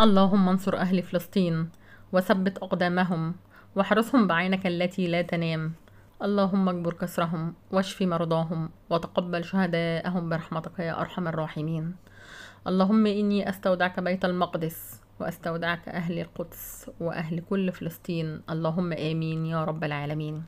اللهم انصر أهل فلسطين وثبت أقدامهم واحرسهم بعينك التي لا تنام. اللهم اجبر كسرهم واشف مرضاهم وتقبل شهداءهم برحمتك يا أرحم الراحمين. اللهم إني أستودعك بيت المقدس وأستودعك أهل القدس وأهل كل فلسطين. اللهم آمين يا رب العالمين.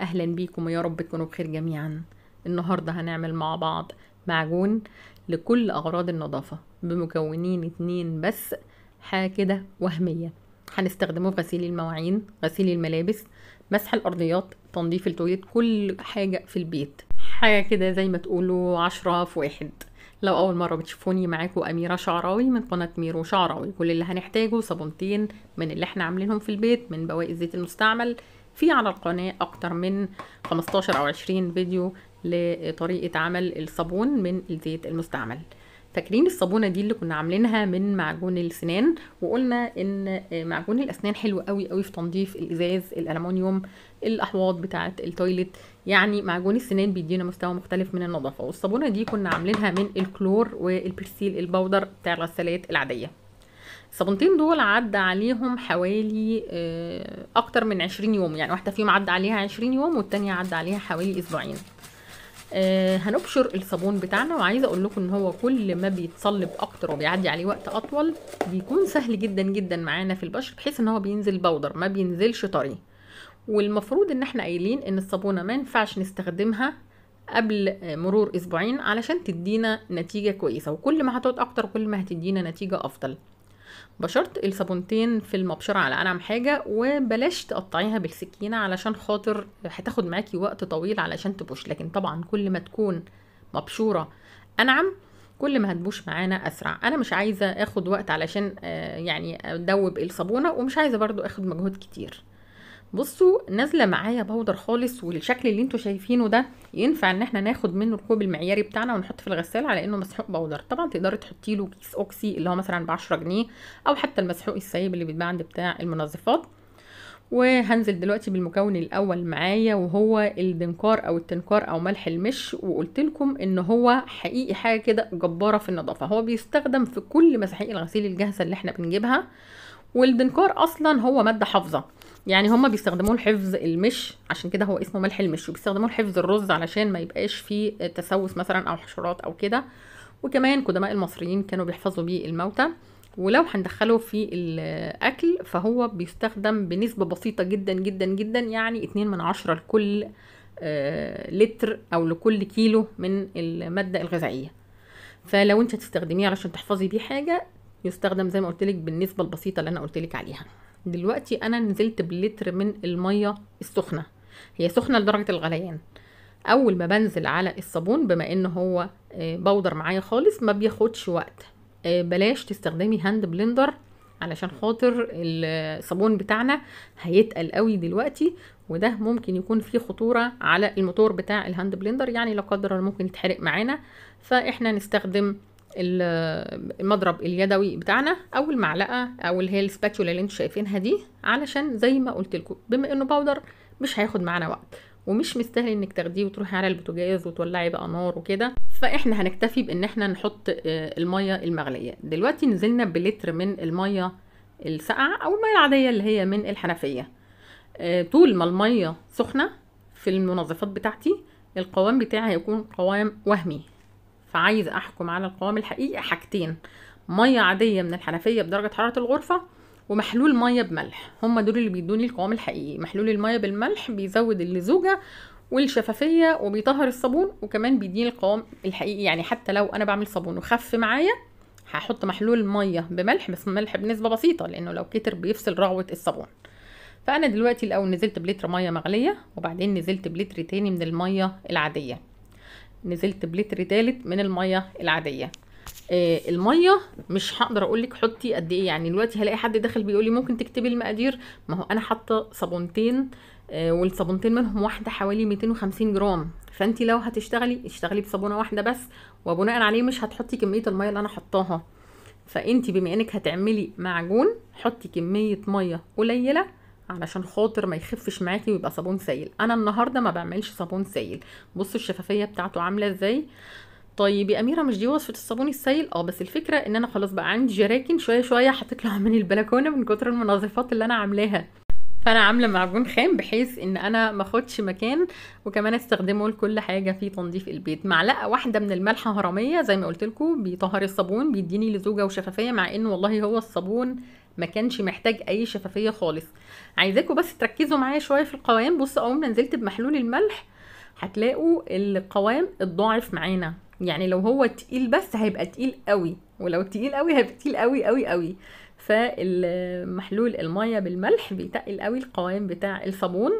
أهلا بيكم ويا رب تكونوا بخير جميعا. النهاردة هنعمل مع بعض معجون لكل أغراض النظافة بمكونين 2 بس، حاجة كده وهمية. هنستخدمه في غسيل المواعين، غسيل الملابس، مسح الأرضيات، تنظيف التواليت، كل حاجة في البيت، حاجة كده زي ما تقولوا 10 في 1. لو أول مرة بتشوفوني معاكم أميرة شعراوي من قناة ميرو شعراوي. كل اللي هنحتاجه صابونتين من اللي احنا عاملينهم في البيت من بواقي الزيت المستعمل. في على القناة أكتر من 15 أو 20 فيديو لطريقة عمل الصابون من الزيت المستعمل. فاكرين الصابونة دي اللي كنا عاملينها من معجون السنان، وقلنا ان معجون الاسنان حلو قوي قوي في تنظيف الازاز، الالومنيوم، الاحواض بتاعه ال toilet. يعني معجون السنان بيدينا مستوى مختلف من النظافة. والصابونه دي كنا عاملينها من الكلور والبرسيل ال powder بتاع الغسالات العادية. الصابونتين دول عدى عليهم حوالي اكتر من 20 يوم، يعني واحدة فيهم عدى عليها 20 يوم والتانية عدى عليها حوالي اسبوعين. هنبشر الصابون بتاعنا، وعايزه اقول لكم ان هو كل ما بيتصلب اكتر وبيعدي عليه وقت اطول بيكون سهل جدا جدا معانا في البشر، بحيث ان هو بينزل powder ما بينزلش طري. والمفروض ان احنا قايلين ان الصابونه ما ينفعش نستخدمها قبل مرور اسبوعين علشان تدينا نتيجة كويسة، وكل ما هتقعد اكتر كل ما هتدينا نتيجة افضل. بشرت الصابونتين في المبشره على انعم حاجة، وبلاش تقطعيها بالسكينة علشان خاطر هتاخد معاكي وقت طويل علشان تبوش، لكن طبعا كل ما تكون مبشوره انعم كل ما هتبوش معانا اسرع. انا مش عايزه اخد وقت علشان يعني ادوب الصابونه، ومش عايزه برضو اخد مجهود كتير. بصوا نازله معايا powder خالص، والشكل اللي انتوا شايفينه ده ينفع ان احنا ناخد منه الكوب المعياري بتاعنا ونحط في الغسالة على انه مسحوق powder. طبعا تقدري تحطي له كيس اوكسي اللي هو مثلا ب10 جنيه، او حتى المسحوق السايب اللي بيتباع عند بتاع المنظفات. وهنزل دلوقتي بالمكون الاول معايا وهو الدنكار او التنكار او ملح المش. وقلت لكم ان هو حقيقي حاجة كده جبارة في النظافة، هو بيستخدم في كل مساحيق الغسيل الجاهزة اللي احنا بنجيبها. والدنكار اصلا هو مادة حافظه، يعني هما بيستخدموه لحفظ المش عشان كده هو اسمه ملح المش، وبيستخدموه لحفظ الرز علشان ما يبقاش فيه تسوس مثلا او حشرات او كده. وكمان قدماء المصريين كانوا بيحفظوا بيه الموتى. ولو هندخله في الاكل فهو بيستخدم بنسبة بسيطة جدا جدا جدا، يعني 2 من 10 لكل لتر او لكل كيلو من المادة الغذائية. فلو انت هتستخدميه علشان تحفظي بيه حاجة يستخدم زي ما قلت لك بالنسبة البسيطة اللي انا قلت لك عليها. دلوقتي انا نزلت بلتر من المية السخنة، هي سخنة لدرجة الغليان. اول ما بنزل على الصابون بما ان هو powder معايا خالص ما بياخدش وقت. بلاش تستخدمي hand blender علشان خاطر الصابون بتاعنا هيتقل قوي دلوقتي، وده ممكن يكون فيه خطورة على الموتور بتاع ال hand blender، يعني لا قدر الله ممكن يتحرق معانا. فاحنا نستخدم المضرب اليدوي بتاعنا او المعلقة او اللي هي ال spatula اللي انتوا شايفينها دي، علشان زي ما قلت لكم بما انه powder مش هياخد معانا وقت ومش مستاهل انك تاخديه وتروحي على البوتاجاز وتولعي بقى نار وكده. فاحنا هنكتفي بان احنا نحط المية المغليه. دلوقتي نزلنا بلتر من المية الساقعه او المية العادية اللي هي من الحنفية. طول ما المية سخنة في المنظفات بتاعتي القوام بتاعي هيكون قوام وهمي. فعايز احكم على القوام الحقيقي حاجتين: مية عادية من الحنفية بدرجة حرارة الغرفة، ومحلول مية بملح. هما دول اللي بيدوني القوام الحقيقي. محلول المية بالملح بيزود اللزوجه والشفافيه وبيطهر الصابون، وكمان بيديني القوام الحقيقي. يعني حتى لو انا بعمل صابون وخف معايا هحط محلول مية بملح، بس ملح بنسبة بسيطة لانه لو كتر بيفصل رغوه الصابون. فانا دلوقتي الاول نزلت بلتر مية مغليه، وبعدين نزلت بلتر تاني من المية العادية، نزلت بلتر تالت من المية العادية. المية مش هقدر اقول لك حطي قد ايه، يعني دلوقتي هلاقي حد داخل بيقول لي ممكن تكتبي المقادير. ما هو انا حاطه صابونتين، والصابونتين منهم واحدة حوالي 250 جرام. فانت لو هتشتغلي اشتغلي بصابونه واحدة بس، وبناء عليه مش هتحطي كمية المية اللي انا حطاها. فانت بما انك هتعملي معجون حطي كمية مية قليله علشان خاطر ما يخفش معاكي ويبقى صابون سايل. انا النهارده ما بعملش صابون سايل. بصوا الشفافية بتاعته عامله ازاي. طيب يا اميره مش دي وصفه الصابون السائل؟ بس الفكرة ان انا خلاص بقى عندي جراكن شوية شوية هتطلع من البلكونه من كتر المنظفات اللي انا عاملاها، فانا عامله معجون خام بحيث ان انا ما اخدش مكان، وكمان استخدمه لكل حاجة في تنظيف البيت. معلقه واحدة من الملح هرميه زي ما قلت لكم بيطهر الصابون، بيديني لزوجه وشفافيه، مع انه والله هو الصابون ما كانش محتاج اي شفافية خالص. عايزاكم بس تركزوا معايا شوية في القوام. بصوا اول ما نزلت بمحلول الملح هتلاقوا القوام اتضاعف معانا، يعني لو هو تقيل بس هيبقى تقيل قوي، ولو تقيل قوي هيبقى تقيل قوي قوي قوي. فالمحلول المية بالملح بيتقل قوي القوام بتاع الصابون،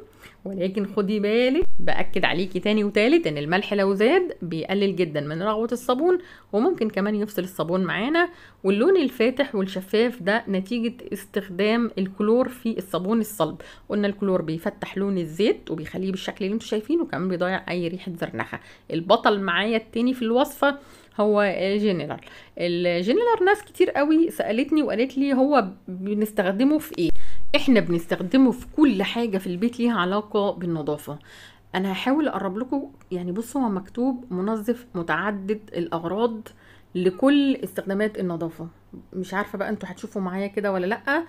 ولكن خدي بالك باكد عليكي تاني وتالت ان الملح لو زاد بيقلل جدا من رغوه الصابون، وممكن كمان يفصل الصابون معانا. واللون الفاتح والشفاف ده نتيجة استخدام الكلور في الصابون الصلب. قلنا الكلور بيفتح لون الزيت وبيخليه بالشكل اللي انتوا شايفينه، وكمان بيضيع اي ريحه زرنخه. البطل معايا التاني في الوصفة هو الجنرال. الجنرال ناس كتير قوي سالتني وقالت لي هو بنستخدمه في ايه؟ احنا بنستخدمه في كل حاجة في البيت ليها علاقة بالنظافة. انا هحاول اقرب لكم، يعني بصوا هو مكتوب منظف متعدد الاغراض لكل استخدامات النظافة، مش عارفه بقى انتوا هتشوفوا معايا كده ولا لا.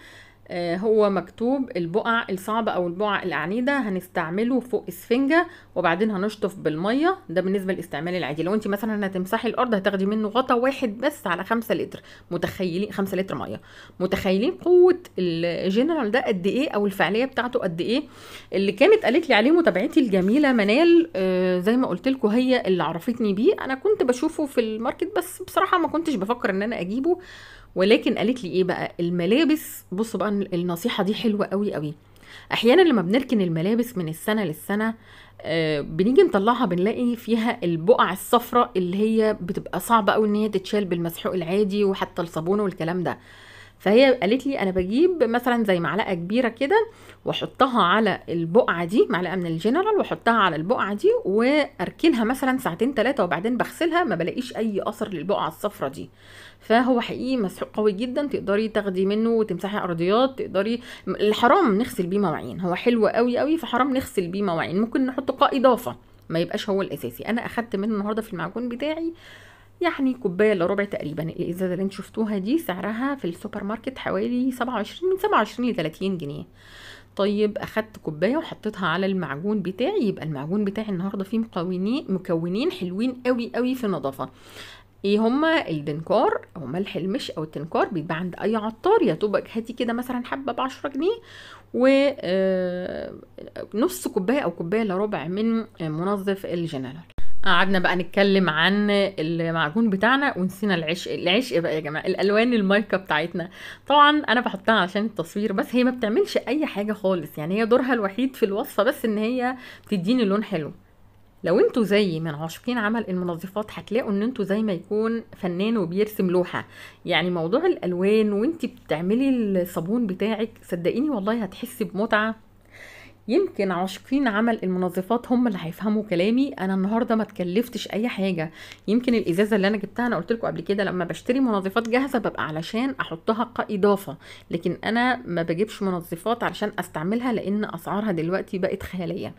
هو مكتوب البقع الصعبة او البقع العنيده هنستعمله فوق اسفنجه، وبعدين هنشطف بالمية. ده بالنسبة للاستعمال العادي. لو انت مثلا هتمسحي الارض هتاخدي منه غطا واحد بس على 5 لتر، متخيلين 5 لتر مية؟ متخيلين قوة الجنرال ده قد ايه او الفعالية بتاعته قد ايه؟ اللي كانت قالت لي عليه متابعتي الجميلة منال، زي ما قلت لكم هي اللي عرفتني بيه. انا كنت بشوفه في ال market بس بصراحة ما كنتش بفكر ان انا اجيبه، ولكن قالت لي ايه بقى الملابس. بصوا بقى النصيحة دي حلوة قوي قوي. احيانا لما بنركن الملابس من السنة للسنة بنيجي نطلعها بنلاقي فيها البقع الصفراء اللي هي بتبقى صعبة قوي ان هي تتشال بالمسحوق العادي وحتى الصابون والكلام ده. فهي قالت لي انا بجيب مثلا زي معلقه كبيرة كده واحطها على البقعة دي، معلقه من الجنرال واحطها على البقعة دي واركنها مثلا ساعتين ثلاثة، وبعدين بغسلها ما بلاقيش اي اثر للبقعة الصفراء دي. فهو حقيقي مسحوق قوي جدا، تقدري تاخدي منه وتمسحي ارضيات، تقدري الحرام نغسل بيه مواعين، هو حلو قوي قوي فحرام نغسل بيه مواعين. ممكن نحطه كاضافه ما يبقاش هو الاساسي. انا اخدت منه النهارده في المعجون بتاعي يعني كوباية الا ربع تقريبا. الازازه اللي انتوا شفتوها دي سعرها في السوبر ماركت حوالي 27، من 27 ل 30 جنيه. طيب اخدت كوباية وحطيتها على المعجون بتاعي. يبقى المعجون بتاعي النهارده فيه مكونين حلوين قوي قوي في النظافة. ايه هما؟ الدنكار او ملح المش او التنكار، بيتباع عند اي عطار، يا دوبك هاتي كده مثلا حبه ب 10 جنيه، ونص كوباية او كوباية الا ربع من منظف الجنرال. قعدنا بقى نتكلم عن المعجون بتاعنا ونسينا العشق. العشق بقى يا جماعة الالوان المايكا بتاعتنا. طبعا انا بحطها عشان التصوير بس، هي ما بتعملش اي حاجة خالص، يعني هي دورها الوحيد في الوصفة بس ان هي بتديني لون حلو. لو انتوا زي من عاشقين عمل المنظفات هتلاقوا ان انتوا زي ما يكون فنان وبيرسم لوحة، يعني موضوع الالوان وانت بتعملي الصابون بتاعك صدقيني والله هتحسي بمتعه. يمكن عاشقين عمل المنظفات هم اللي هيفهموا كلامي. انا النهارده ما اتكلفتش اي حاجة. يمكن الازازه اللي انا جبتها، انا قلت لكم قبل كده لما بشتري منظفات جاهزة ببقى علشان احطها كاضافه، لكن انا ما بجيبش منظفات علشان استعملها لان اسعارها دلوقتي بقت خيالية.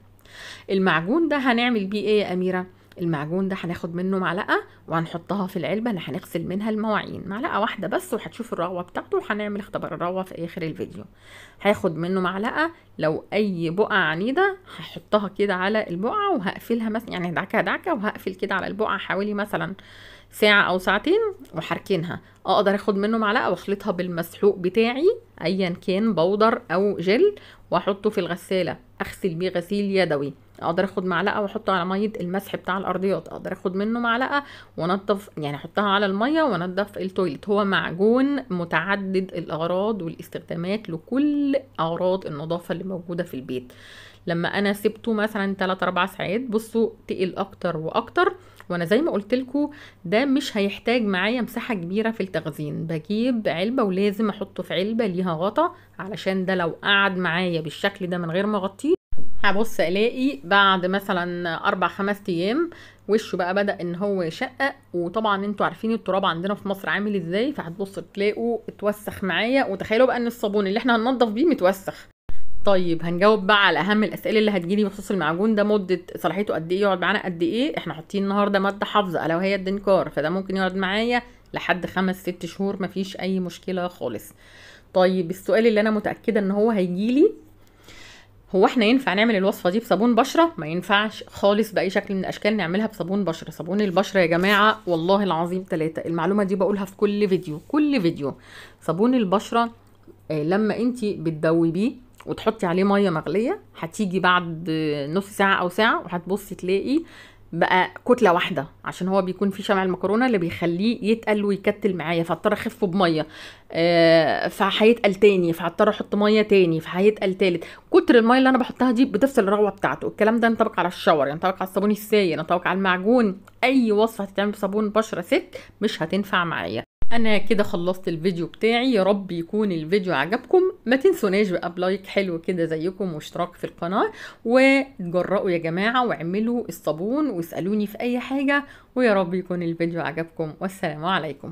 المعجون ده هنعمل بيه ايه يا اميره؟ المعجون ده هناخد منه معلقه وهنحطها في العلبة اللي هنغسل منها المواعين، معلقه واحدة بس، وهتشوف الرغوه بتاعته، وهنعمل اختبار الرغوه في اخر الفيديو. هاخد منه معلقه، لو اي بقعة عنيدة هحطها كده على البقعة وهقفلها مثلا، يعني دعكه دعكه وهقفل كده على البقعة حوالي مثلا ساعة او ساعتين وهركنها. اقدر اخد منه معلقه واخلطها بالمسحوق بتاعي ايا كان بودر او جل، واحطه في الغسالة اغسل بيه غسيل يدوي. اقدر اخد معلقه واحطه على مية المسح بتاع الارضيات، اقدر اخد منه معلقه وانضف، يعني احطها على المية وانضف ال toilet. هو معجون متعدد الاغراض والاستخدامات لكل اغراض النظافة اللي موجودة في البيت. لما انا سبته مثلا 3 4 ساعات بصوا تقل اكتر واكتر. وانا زي ما قلت لكم ده مش هيحتاج معايا مساحة كبيرة في التخزين، بجيب علبة ولازم احطه في علبة ليها غطا، علشان ده لو قعد معايا بالشكل ده من غير ما اغطيه هبص الاقي بعد مثلا 4 5 ايام وشه بقى بدأ ان هو يشقق. وطبعا انتوا عارفين التراب عندنا في مصر عامل ازاي، فهتبص تلاقوا اتوسخ معايا. وتخيلوا بقى ان الصابون اللي احنا هننضف بيه متوسخ. طيب هنجاوب بقى على اهم الاسئلة اللي هتجيلي بخصوص المعجون ده. مده صلاحيته قد ايه، يقعد معانا قد ايه؟ احنا حاطين النهارده مادة حافظه الا وهي الدنكار، فده ممكن يقعد معايا لحد 5 6 شهور، مفيش اي مشكلة خالص. طيب السؤال اللي انا متاكدة ان هو هيجيلي، هو احنا ينفع نعمل الوصفة دي بصابون بشره؟ ما ينفعش خالص باي شكل من الاشكال نعملها بصابون بشره. صابون البشرة يا جماعة والله العظيم 3، المعلومة دي بقولها في كل فيديو، كل فيديو. صابون البشرة لما انت بتدوبيه وتحطي عليه مية مغليه، هتيجي بعد نص ساعة او ساعة وهتبصي تلاقي بقى كتلة واحدة، عشان هو بيكون فيه شمع المكرونه اللي بيخليه يتقل ويكتل معايا، فاضطر اخفه بميه، فهيتقل تاني، فهضطر احط مية تاني، فهيتقل تالت. كتر المية اللي انا بحطها دي بتفصل الرغوه بتاعته. الكلام ده ينطبق على الشاور، ينطبق على الصابون السائل، ينطبق على المعجون. اي وصفه هتتعمل بصابون بشره ست مش هتنفع معايا. انا كده خلصت الفيديو بتاعي، يا رب يكون الفيديو عجبكم. ما تنسوناش بقى ب like حلو كده زيكم واشتراك في القناة، وتجرأوا يا جماعة واعملوا الصابون واسألوني في اي حاجة، ويا رب يكون الفيديو عجبكم، والسلام عليكم.